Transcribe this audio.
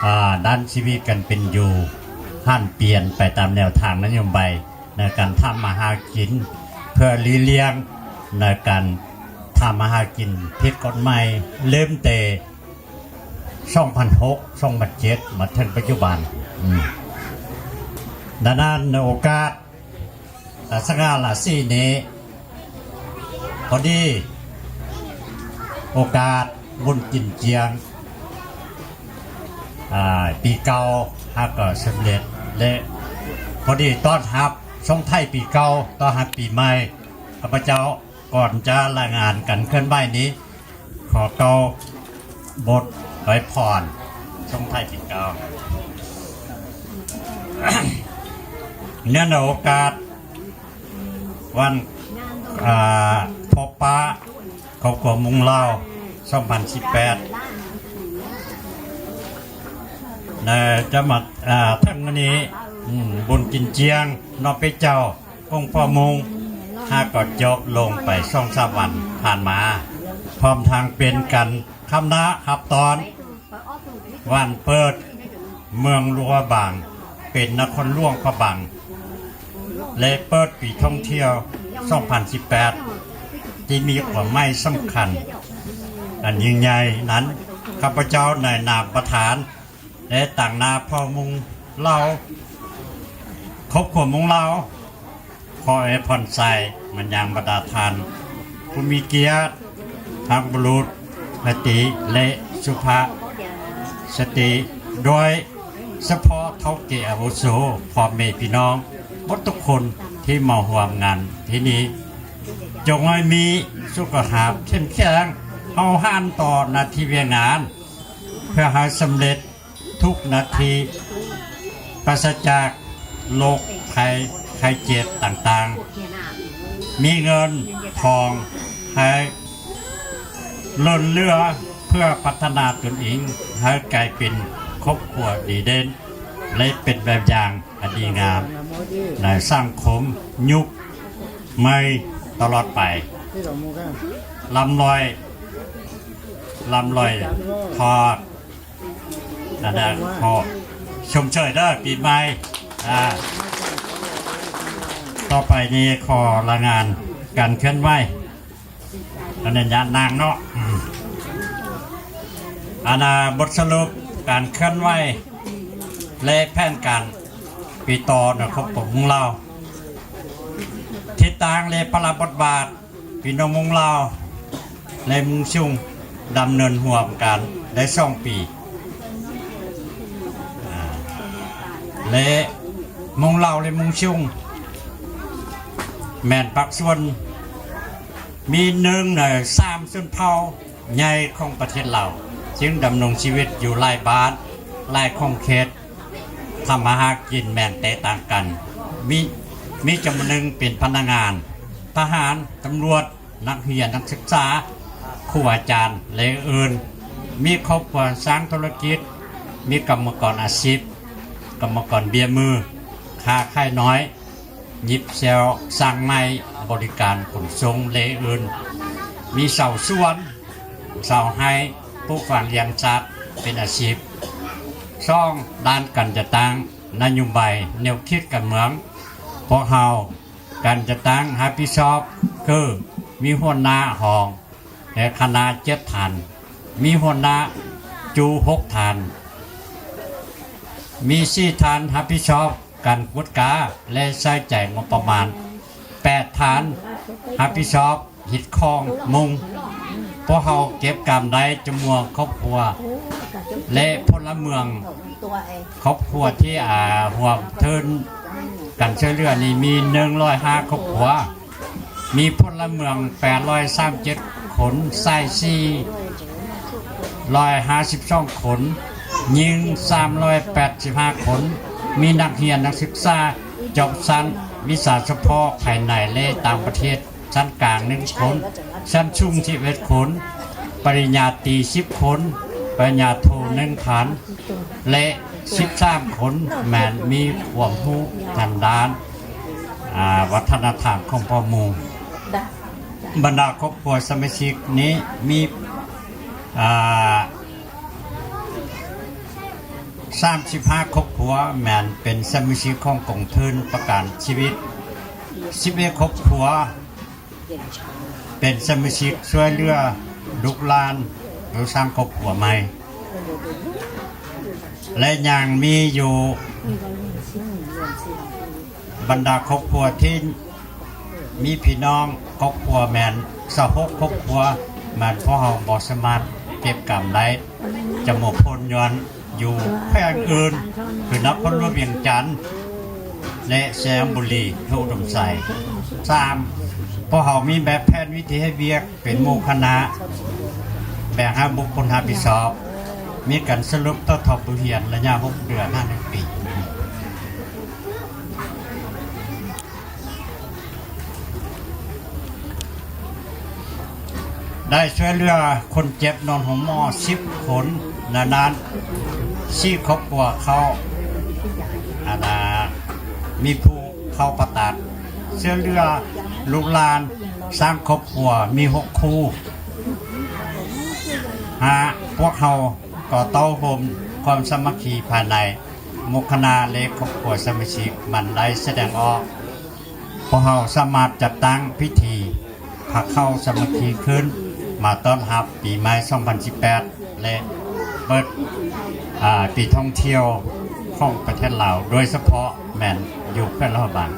ອ່າ ດ້ານຊີວິດການເປັນຢູ່ ຫັນປ່ຽນໄປຕາມແນວທາງນະໂຍບາຍໃນການທຳມາຫາກິນ ເພື່ອຫຼີ່ລ່ຽງໃນການທຳມາຫາກິນຜິດກົດໝາຍ ເລີ່ມແຕ່ສອງພັນຫົກ ສອງພັນເຈັດ ມາເຖິງປັດຈຸບັນ. ອືມ ດັ່ງນັ້ນ ໃນໂອກາດ ອາ ສະຫະລາສີນີ້ ພໍດີໂອກາດບຸນກິນຈຽງ ອາ ປີເກົ່າຫາກໍສຳເລັດ ແລະ ພໍດີຕ້ອນຮັບສົ່ງທ້າຍປີເກົ່າ ຕ້ອນຮັບປີໃໝ່ ຂ້າພະເຈົ້າ ກ່ອນຈະລາຍງານການເຄື່ອນໄຫວນີ້ ຂໍກ່າວບົດອວຍພອນສົ່ງທ້າຍປີເກົ່າ. ເນື່ອງໃນໂອກາດວັນ ອາ ພົບປະຄອບຄົວມົ້ງລາວ ສອງພັນສິບແປດ ເອີ ຈະມາ ອາ ເຖິງມື້ນີ້ ອືມ ບຸນກິນຈຽງເນາະ ເປັນເຈົ້າ ກົງພໍ່ມຸງ ຫາກໍຈົບລົງໄປສອງສາມວັນຜ່ານມາ, ພ້ອມທັງເປັນການຄຳນະຮັບຕ້ອນວັນເປີດເມືອງຫຼວງພະບາງ ເປັນນະຄອນຫຼວງພະບາງ ແລະ ເປີດປີທ່ອງທ່ຽວສອງພັນສິບແປດ ທີ່ມີຄວາມໝາຍສຳຄັນອັນຍິ່ງໃຫຍ່ນັ້ນ, ຂ້າພະເຈົ້າໃນນາມປະທານ ແລະ ຕາງໜ້າພໍ່ມຸງລາວ ຄອບຄົວມຸງລາວ ຂໍອວຍພອນໄຊມາຍັງບັນດາທ່ານຜູ້ມີກຽດ ທັງບຸລຸດສະຕີ ແລະ ສຸພາສະຕີ ໂດຍສະເພາະເຖົ້າແກ່ອາວຸໂສ ພໍ່ແມ່ພີ່ນ້ອງໝົດທຸກຄົນທີ່ມາຮ່ວມງານທີ່ນີ້, ຈົ່ງໃຫ້ມີສຸຂະພາບເຂັ້ມແຂງ ຫ້າວຫັນຕໍ່ໜ້າທີ່ວຽກງານ ເພື່ອໃຫ້ສຳເລັດ ທຸກນາທີ ປາສະຈາກໂລກໄພໄຂ້ເຈັບຕ່າງໆ, ມີເງິນທອງໃຫ້ລົ້ນເຫຼືອ ເພື່ອພັດທະນາຕົນເອງໃຫ້ກາຍເປັນຄອບຄົວດີເດັ່ນ ແລະ ເປັນແບບຢ່າງອັນດີງາມໃນສັງຄົມຍຸກໃໝ່ຕະຫຼອດໄປ. ລ່ຳລວຍ ລ່ຳລວຍທອດ ອັນນັ້ນ ຂໍຊົມເຊີຍເດີ ປີໃໝ່. ອາ ຕໍ່ໄປນີ້ຂໍລາຍງານການເຄື່ອນໄຫວ ອັນນັ້ນຍານາງເນາະ. ອາ ອັນນ່າ ບົດສະຫຼຸບການເຄື່ອນໄຫວ ແລະ ແຜນການປີຕໍ່ນະ ຂອງພວກເຮົາ, ທິດທາງ ແລະ ພາລະບົດບາດ ພີ່ນ້ອງມົ້ງລາວ ແລະ ມຸ້ງຊຸງ ດຳເນີນຮ່ວມກັນໄດ້ສອງປີ ອາ ແລະ ມົ້ງລາວ ແລະ ມຸ້ງຊຸງ ແມ່ນພາກສ່ວນ ມີໜຶ່ງໃນສາມຊົນເຜົ່າໃຫຍ່ຂອງປະເທດລາວ ຈຶ່ງດຳລົງຊີວິດຢູ່ຫຼາຍບ້ານ ຫຼາຍຂົງເຂດ ທຳມາຫາກິນແມ່ນແຕກຕ່າງກັນ ມີ ມີຈຳນວນໜຶ່ງເປັນພະນັກງານ, ທະຫານ, ຕຳຫຼວດ, ນັກຮຽນ, ນັກສຶກສາ, ຄູອາຈານ ແລະ ອື່ນໆ, ມີຄອບຄົວສ້າງທຸລະກິດ, ມີກຳມະກອນອາຊີບ, ກຳມະກອນເບ້ຍມື, ຄ້າຂາຍນ້ອຍ, ຫຍິບແຊວ, ຊ່າງໄມ້, ບໍລິການຂົນສົ່ງ ແລະ ອື່ນ, ມີຊາວສວນ, ຊາວໄຮ່, ປູກຝັງລ້ຽງສັດເປັນອາຊີບ. ສອງ, ດ້ານການຈັດຕັ້ງນະໂຍບາຍແນວຄິດການເມືອງ, ພວກເຮົາການຈັດຕັ້ງຮັບຜິດຊອບຄື ມີຫົວໜ້າ, ຮອງ ແລະ ຄະນະເຈັດທ່ານ, ມີຫົວໜ້າຈູ່ຫົກທ່ານ, ມີສີ່ທ່ານຮັບຜິດຊອບການກວດກາ ແລະ ໃຊ້ຈ່າຍງົບປະມານ, ແປດທ່ານຮັບຜິດຊອບ ຮີດຄອງມຸງ. ພວກເຮົາເກັບກຳໄດ້ຈຳນວນຄອບຄົວ ແລະ ພົນລະເມືອງ ຄອບຄົວທີ່ ອາ ຮ່ວມທຶນການຊ່ວຍເຫຼືອນີ້ມີໜຶ່ງຮ້ອຍຫ້າຄອບຄົວ, ມີພົນລະເມືອງແປດຮ້ອຍສາມສິບເຈັດຄົນ, ຊາຍສີ່ຮ້ອຍຫ້າສິບສອງຄົນ, ຍິງສາມຮ້ອຍແປດສິບຫ້າຄົນ, ມີນັກຮຽນນັກສຶກສາຈອບຊັ້ນວິຊາສະເພາະພາຍໃນ ແລະ ຕ່າງປະເທດ ຊັ້ນກາງໜຶ່ງຄົນ, ຊັ້ນສູງສິບເອັດຄົນ, ປະລິນຍາຕີສິບຄົນ, ປະລິນຍາໂທໜຶ່ງທ່ານ ແລະ ສິບສາມຄົນແມ່ນມີຄວາມຮູ້ທາງດ້ານ ອາ ວັດທະນະທຳຂອງພໍ່ໝູ່. ບັນດາຄອບຄົວສະມາຊິກນີ້ມີ ອາ ສາມສິບຫ້າຄອບຄົວແມ່ນເປັນສະມາຊິກຂອງກອງທຶນປະກັນຊີວິດ, ສິບເອັດຄອບຄົວເປັນສະມາຊິກຊ່ວຍເຫຼືອລູກຫຼານ ຫຼື ສ້າງຄອບຄົວໃໝ່ ແລະ ຍັງມີຢູ່ບັນດາຄອບຄົວທີ່ ມີພີ່ນ້ອງຄອບຄົວແມ່ນຊາວຫົກຄອບຄົວ ແມ່ນພວກເຮົາບໍ່ສາມາດເກັບກຳໄດ້ຈຳນວນພົ້ນ ຍ້ອນຢູ່ແຂວງອື່ນ ຄືນະຄອນຫຼວງວຽງຈັນ ແລະ ໄຊຍະບູລີ ແລະ ອຸດົມໄຊ. ສາມ ພວກເຮົາມີແບບແຜນວິທີເຮັດວຽກເປັນໝູ່ຄະນະ ແບ່ງໃຫ້ບຸກຄົນຮັບຜິດຊອບ ມີການສະຫຼຸບຕໍ່ທອບບົດຮຽນໄລຍະຫົກເດືອນ ຫາ ໜຶ່ງປີ. ໄດ້ຊ່ວຍເຫຼືອຄົນເຈັບນອນໂຮງໝໍສິບຄົນ, ໃນນັ້ນສີ່ຄອບຄົວເຂົ້າ ອັນນາ ມີຜູ້ເຂົ້າຜ່າຕັດ, ຊ່ວຍເຫຼືອລູກຫຼານສ້າງຄອບຄົວມີຫົກຄູ່. ຫ້າ ພວກເຮົາກໍເຕົ້າໂຮມຄວາມສາມັກຄີພາຍໃນໝູ່ຄະນະ ແລະ ຄອບຄົວສະມາຊິກ ມັນໄດ້ສະແດງອອກ. ພວກເຮົາສາມາດຈັດຕັ້ງພິທີພາເຂົ້າສາມັກຄີຂຶ້ນມາຕ້ອນຮັບປີໃໝ່ສອງພັນສິບແປດ ແລະ ເປີດ ອາ ປີທ່ອງທ່ຽວຂອງປະເທດລາວ ໂດຍສະເພາະແມ່ນຢູ່ແຂວງຫຼວງພະບາງ.